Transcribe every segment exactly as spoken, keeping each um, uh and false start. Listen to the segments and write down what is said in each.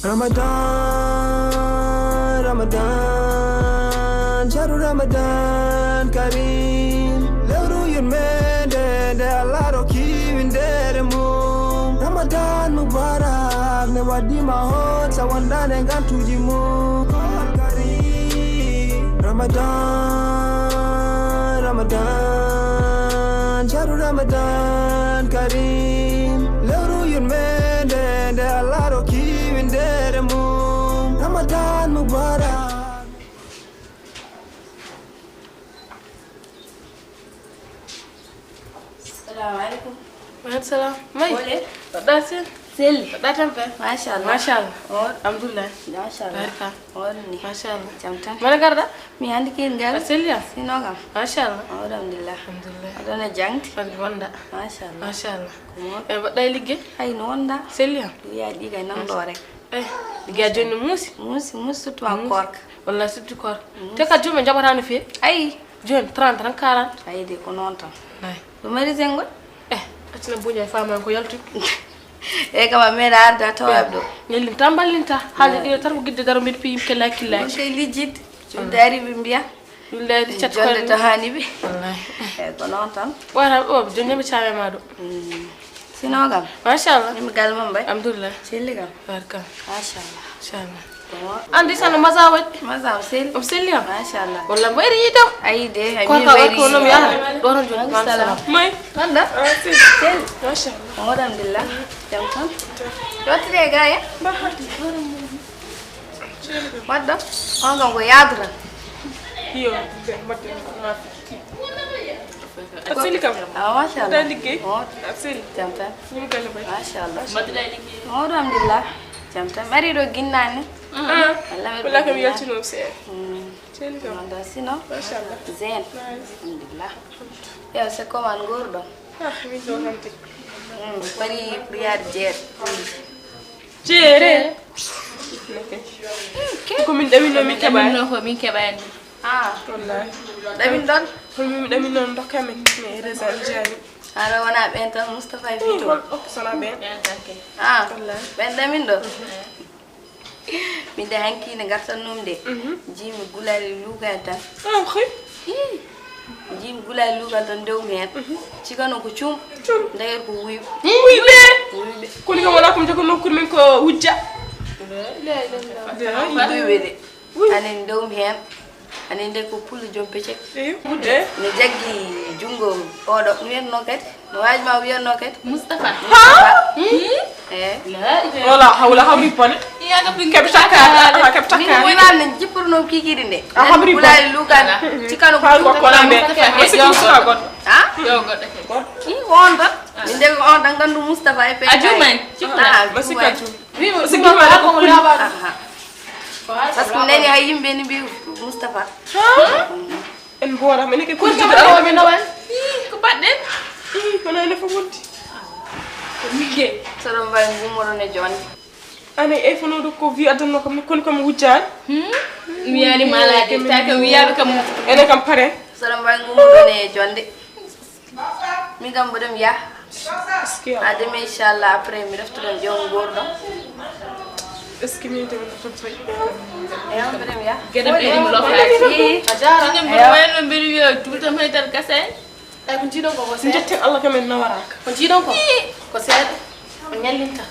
Ramadan, Ramadan, shahru Ramadan Kareem. Lewru yurmeende nde Allah rokki winndere mum. Ramadan Mubarak, nde waɗɗii ma hoot sa wondaani e ngantuuji mum. Koor Kareem. Ramadan, Ramadan, shahru Ramadan Kareem. Lewru yurmeende nde Allah rokki winndere mum. Ramadan Mubarak. Assalamu alaikum. Waaleykum salam. Mai. Wole. Mbaɗɗa sel? Selli. Mbaɗɗa tampere? Machallah. Machallah. Or. Alhamdulillah. Machallah. Barka. Or ni. Machallah. Jam tan. Mana garɗa? Mi hannde kiin ngal. A selli am? Sino kam. Machallah. Or alhamdulillah. Alhamdulillah. Aɗa wona jaŋde? Fadde wonda. Machallah. Machallah. Ko moƴƴi. E mbaɗɗa e liggey? Hay no wonda. Selli am? Wiya ɗi kay nan ɗo rek. Eh, liggey a jooni no muusi? Muusi, muusi surtout en koorka. Wallay surtout koorka. Te kadi jooni ɓe njaɓata no feewi? Ayi. Jooni trente tan quarante. Ayi de ko noon tan. Ayi. Ɗum mari senngo? Eh, accina buuña e faama ko yaltude. E kam a meeɗa arde a tawa ɗo. Ñellinta mballinta. Haalde ɗiɗo tan ko gidde daro mbiɗa piyi kella killa. Ɗum kay lijjidde. Ɗum de ari ɓe mbiya. Ɗum de ari cat jonde to haani ɓe. Wallahi. E ko noon tan. Ɓoyata o jooni mi cawe ma ɗo. Sino kam? Machallah. Min galle mon mbay? Alhamdulillah. Selli kam? Barka. Machallah. Machallah. Andi sano masa waɗi? Masa o selli. O selli am? Machallah. Walla mbayri yitam. Ayi de, hay ko min ka mbayri ko nom yitam. Yaha. Ɗo tan jooni. Waaleykum salam. Mai. Wonda? Ah, selli. Selli. Machallah. Alhamdulillah. Jam tan. Yottide e gaye? Ba hati. Wadda? On kam ko yaadu tan. Iyo, mbaɗɗen ko maafi. A selli kam? Ah, machallah. Mbaɗɗa liggey? Oh. A selli? Jam tan. Yim galle bay? Machallah. Mbaɗɗa liggey? Oh, alhamdulillah. Jam tan. Mari ɗo ginnani. Ah. Wala kam yaltino seeɗa. Selli kam? Wonda sino? Machallah. Zen. Nice. Alhamdulillah. Yo, c'est comment nguurɗon? Ah, min ɗo hande. Pari prière jeer. Jeere. Ko min ɗaminno min keɓani. Ɗaminno ko min keɓani. Ah. Wallahi. Ɗamin ɗon? Kono min ɗamin noon dokka min. Mais heureusement jaani. Ara wona ɓen tan Moustapha e Vito. Hol okko sona ɓen. Ah. Wallahi. Ɓen ɗamin ɗon? Min de hanki nde gartan num de. Jiimi gulali lugal tan. Ah, ok. Ih. Jiimi gulali lugal tan ndewmi hen. Cikano ko cum. Cum. Ndeyet ko wuyɓe. Wuyɓe. Wuyɓe. Koni kam wala ko mi jogo nokkude min ko wujja. Wuyɓe de. Anen ndewmi hen. Anen nde ko pullo joom pecce. Eyo. Wudde. Ne jaggi junngo oɗo. Mi wiyatno kadi. No waaji ma wiyatno kadi. Moustapha. Moustapha. Eh. Wala hawla hawri bone. Keɓe takkaade, aha, keɓe takkaade. Min wonani jippirno kikiɗe nde. A hawri bone. Pulaar lugal. Cikano ko ko la be. Moustapha goɗɗo. Ha? Yo goɗɗo ke. I on tan. Min de on tan gandu Moustapha e pe. A juman. Ah, masika jum. Wi mo sigi ma ko mo laba. Aha. Parce que nani hay yimɓe ni mbi Moustapha. En mboora, minen ke ko jiɗɗo arde min. Ih, ko mbaɗɗen? Ih, kono ene fof wondi. Ko migge. Saɗa mbawi ngummoɗon e jonde. Ani e fonoɗo ko wi addanno kam, kono kam wujjaani. Hmm? Mi yani malade, ta kam wiyaɓe kam. Ene kam pare. Saɗa mbawi ngummoɗon e jonde. Min kam mboɗo mi yaha. Haa demain inchallah, après mi reftoɗon joom nguurɗo. Est-ce que min de mi reftoto? Eyo, mboɗo mi yaha. Geɗe mbiɗi mi lofaaki. A jaara. Sinno mboɗo wayno mbiɗo wiya jultam hay tan gasa en. Ay ko jiiɗon ko ko seeɗa. Njetten Allah kam en nawaraka. Ko jiiɗon ko ko seeɗa. On ñallinta.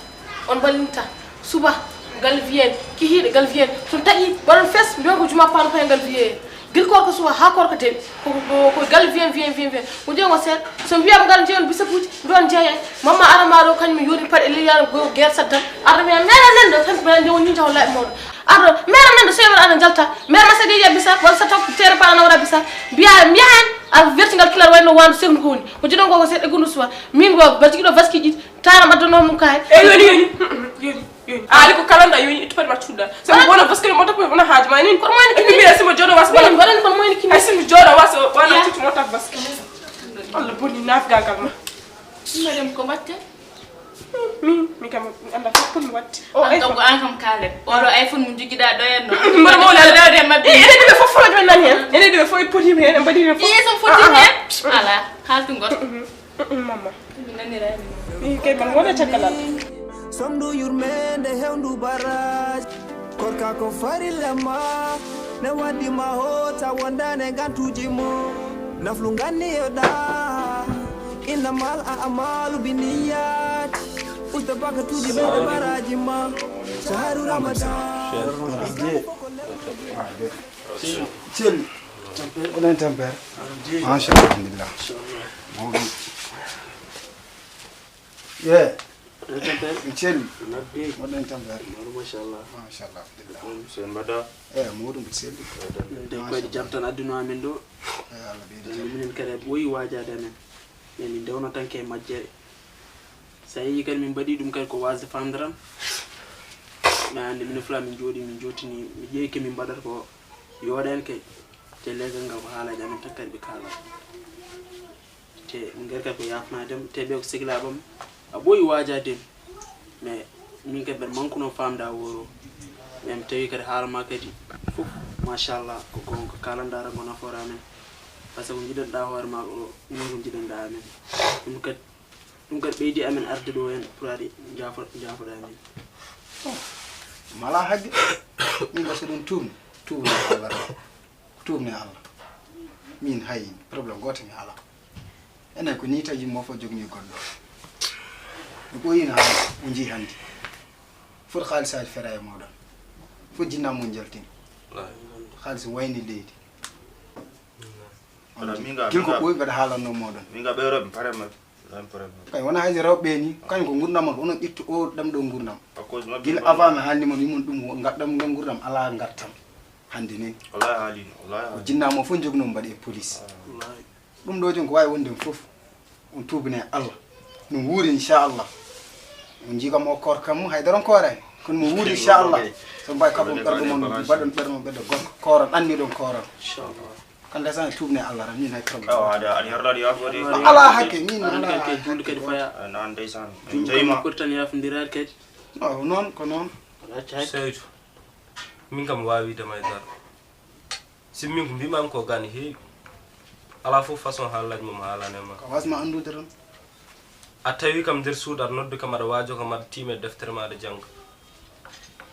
On mballinta. Suba, ngal viyen, kihiiɗe, ngal viyen. So taƴi, mbaɗon fes, mbiyon ko juma paano payen ngal viyen. Gila koorka suba haa koorka dewi. Ko, ko, ko ngal viyen, viyen, viyen, viyen. Ko jeeyi ngo seeɗa. So mbiyaama ngal njeyon bisabuuji, mbiyon jeeyay. Mamma ara ma ɗo, kañum mi yooɗi paɗe leydi, yaara go geer saddam. Arɗo mi meera nan ɗo, tan mbiya nde woni jaw laɓi mawɗo. Arɗo, meera nan ɗo, so yewere ana njalta. Meera ma sadi ya bisa, wala sa taw tere paɗa na wara bisa. Mbiya, mbiya hen, a werti ngal kilar wayno wandu sewnu ko woni. Ko jiɗon ko ko seeɗa e gundu suba. Min go, ba jigiɗo vaski ɗiɗi. Tara mbaɗɗo noon mum kaari. E yoni, yoni. Yoni, yoni. A ari ko kala nda yoni, ittu paɗe ma cuuɗa. So mi wona vaski mo tappo wona haaju ma nin. Kono mo ene kinni. Mbiya simo jooɗo wasa. Wala wala kono mo ene kinni. Ay simo jooɗo wasa wala titi mo tap vaski. Allah bonni nafgagal ma. Madame ko mbatte? Min, mi kam mi anda fof ko mi watti. O an kam ko an kam kaalen. Oɗo iPhone mo jogiɗa ɗo en no. Mbaɗa mo lala rewde mabɓe. E enen ɓe fof fof jooni nani hen. Enen ɓe fof e poti hen, en mbaɗi hen fof. Iye so foti hen. Ala, haaltu goto. Mamma. Mi nanira hen. Min kay man wona caggal Allah. Somndu yurmeende hewndu baraaji. Korka ko farilla ma. Ne waddi ma hoota wondane gantuji mo. Naflu ganni yo da. Innamal a'malu binniyati. Usta bakatuji be baraaji ma. Shahru Ramadan. Cel. Oɗon tampere. Machallah, alhamdulillah. Mawɗum. Ye. Oɗon tampere. Cel. Nabbi. Oɗon tampere. Mawɗum, machallah. Machallah, alhamdulillah. Ɗum sen mbaɗa. Eh, mawɗum, cel. Nde koyɗe jam tan adduno amen ɗo. Eh, Allah ɓeydi jam. Minen kadi ɓooyi waajaade amen. Mais min ndewno tan ke majjere. So a yii kadi min mbaɗi ɗum kadi ko wasde famde tan. Mais hannde minen fula min jooɗi, min jottini, mi ƴeewi ke min mbaɗata ko yooɗani ke. Te leggal ngal ko haalaaji amen tan kadi ɓe kaalata. Te min ngari kadi ko yaafnaade am, te ɓe ko sehilaaɓe am. A ɓooyi waajaade am. Mais min kadi mbeɗa mankuno faamde a woro. Mais mi tawi kadi haala ma kadi fof, machallah, ko goonga, ko kaalanɗaa tan ko nafoore amen. Par ce que ko njiɗanɗaa hoore ma ko, ɗum ko njiɗanɗaa amen. Ɗum kadi, ɗum kadi ɓeydi amen arde ɗo heen pour aɗa jaafo-, jaafoɗaa min. Mala hagge. Min kadi so ɗum tuubni, tuubni Allah. Tuubni Allah. Min hay problème gooto mi alaa. Enen ko nii tawi yimmo fof jogni goɗɗo. Mi ɓooyino haala, o njii hannde. Foti xaalisaaji fera e mooɗon. Foti jinnaa mo njaltini. Wallaahi. Xaalis wayni leydi. Wallaahi, min ga, gila min ko ga ɓooyi mbeɗa haalanno mooɗon. Min ga ɓe rewɓe pare ma. Lan pare ma. Kay wona hayso rewɓe ni, kañum ko ngurdam mon, onon ƴettu o ɗam ɗo ngurdam. À cause maɓɓe gila mbaɗi avant mi haalni mon, wimon ɗum, ngarɗam ngam ngurdam, alaa ngartam. Hannde ni. Wallaahi haalino, wallaahi haalino. Ko jinnaa mo fof jogno mbaɗi e police. Wallaahi. Ɗum ɗo joni ko waawi wonde fof. On tuubine Allah. No wuuri inchallah. On jii kam o koor kam hay daron koore. Kono mo wuuri inchallah. So mbawi kaɓon ɓerɗo mon, mbaɗon ɓerɗo mon ɓeddo gorko. Kooron, anniɗon kooron. Inchallah. Kan ndesan tuubne Allah ran, min hay problème. Awa, ada, ada yarda di yaafo di. Ala hakke, min ala hakke. Julde kadi faya. Ah, nan ndesan. Julde kadi ɓurtan yaafondiraade kadi. No, noon ko noon. Seydou, min kam waawi wiide ma e dara. Si min ko mbimami ko gani heewi. Alaa fof façon haalaaji mum haalane ma. Ko wasma anndude tan. A tawi kam nder suudu aɗa noddu kam aɗa waajo kam aɗa tiime deftere ma aɗa jannga.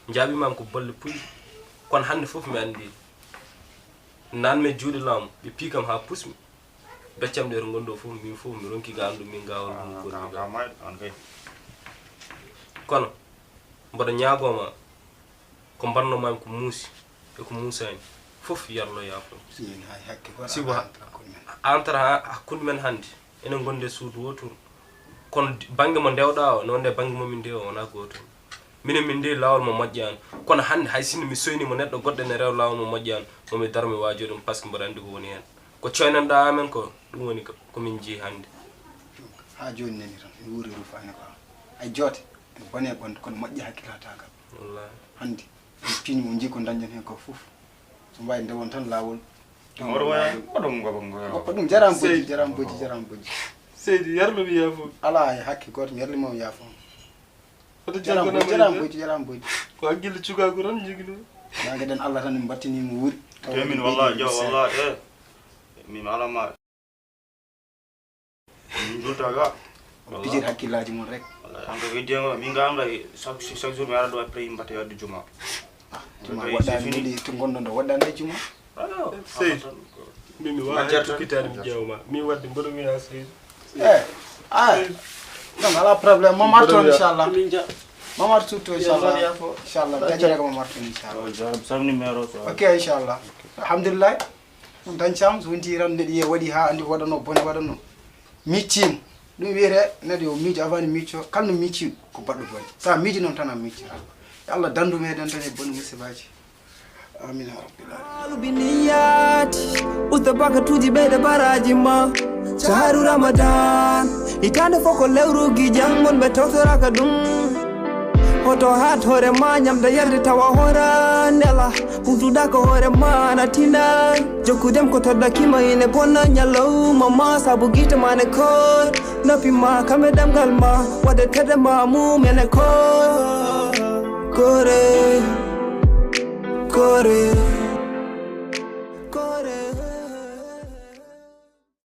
Njaaɓimami ko bolle puy. Kono hannde fof mi anndi. Nan mi juuɗe laamu, ɓe pii kam haa pusmi. Beccam ɗe to ngonɗo fof, min fof mi ronki ga anndu min ga hol ɗum. Ah, koni ka, ga. Ka mayɗo, an kay. Kono, mboɗo ñaagoo ma, ko mbanno mami ko muusi, e ko muusani, fof yarlo yaafo. Min hay hakke ko sibu ha-, entre hakkunde men. Entre ha-, hakkunde men hannde, enen ngonde suudu wootoru. Kono di-, bannge mo ndewɗa o, noon nde bannge mo min ndewi o, wonaa gooto. Minen min ndewi laawol mo moƴƴaani. Kono hannde hay sinno mi soyni mo neɗɗo goɗɗo ene rewa laawol mo moƴƴaani, mo mi daro mi waajo ɗum, parce que mboɗo anndi ko woni heen. Ko coynanɗaa amen ko, ɗum woni ko, ko min njii hannde. Haa jooni nani tan, mi wuuri rufaani ko am. Ay joote, ene bone bonde, kono moƴƴi hakkilatagal. Wallaahi. Hannde, mi piini mo njii ko dañɗen heen ko fof. So mbawi ndewon tan laawol. Oɗo waya, oɗo ngaba ngoya. Goppa ɗum, jaram bojji, Seydi. Jaram bojji, jaram bojji. Seydi, yarlo mi yaafo. Alaa e hakke gooto, mi yarli mo yaafo. Wata jaram jaggo bojji, nama jaram ide. Bojji, jaram bojji. Ko hakkille cukaagu tan jogino. Maa ngeɗen Allah tan min mbattini mo wuuri. Te min wallah, jo, wallah, eh. Min alama. Min julta ga. On pijir hakkillaaji mon rek. Wallaahi, an ko heddi ngo, min ga an ga chaque, chaque jour mi ara ɗo après mbatte wadde juma. Ah, juma waɗɗaani, woni to ngonɗon ɗo waɗɗaani hay juma. Ah, sey. Min mi waawi tukkitaade mi ƴeewa ma. Min wadde mboɗo wiya sey. Eh, ah. Donc, alaa problème. Mo marton, inchallah. Min ja. Mo martu to, inchallah. Inchallah. Jaajere ko mo marton, inchallah. Oh, jarab sam numéro so. Ok, inchallah. Alhamdulillah. On dañcaama, so wonti tan mbeɗa yiya waɗi haa anndi ko waɗanoo, bone waɗanoo. Micciima. Ɗum wiyetee neɗɗo yo miijo avant de micco, kala no micci ko baɗɗo bone. So a miiji noon tan a miccata. Yo Allah danndu meɗen tan e bone musibaaji. Amin ya rabbil alamin. Alu bi niyyati, usta bakatuuji ɓeyda baraaji ma. Shahru Ramadan, hitaande fof ko lewru gijam mon ɓe tawtoraaka ɗum. Hoto haat hoore ma ñamde yarde tawa hoora nela. Huutuɗa ko hoore ma na tinay. Jokkudem ko toddaki ma ine bonna ñalawma ma sabu gite ma ne koor. Noppi ma kamɓe ɗemngal ma waɗde tedde ma mum ene koor. Koore, koore.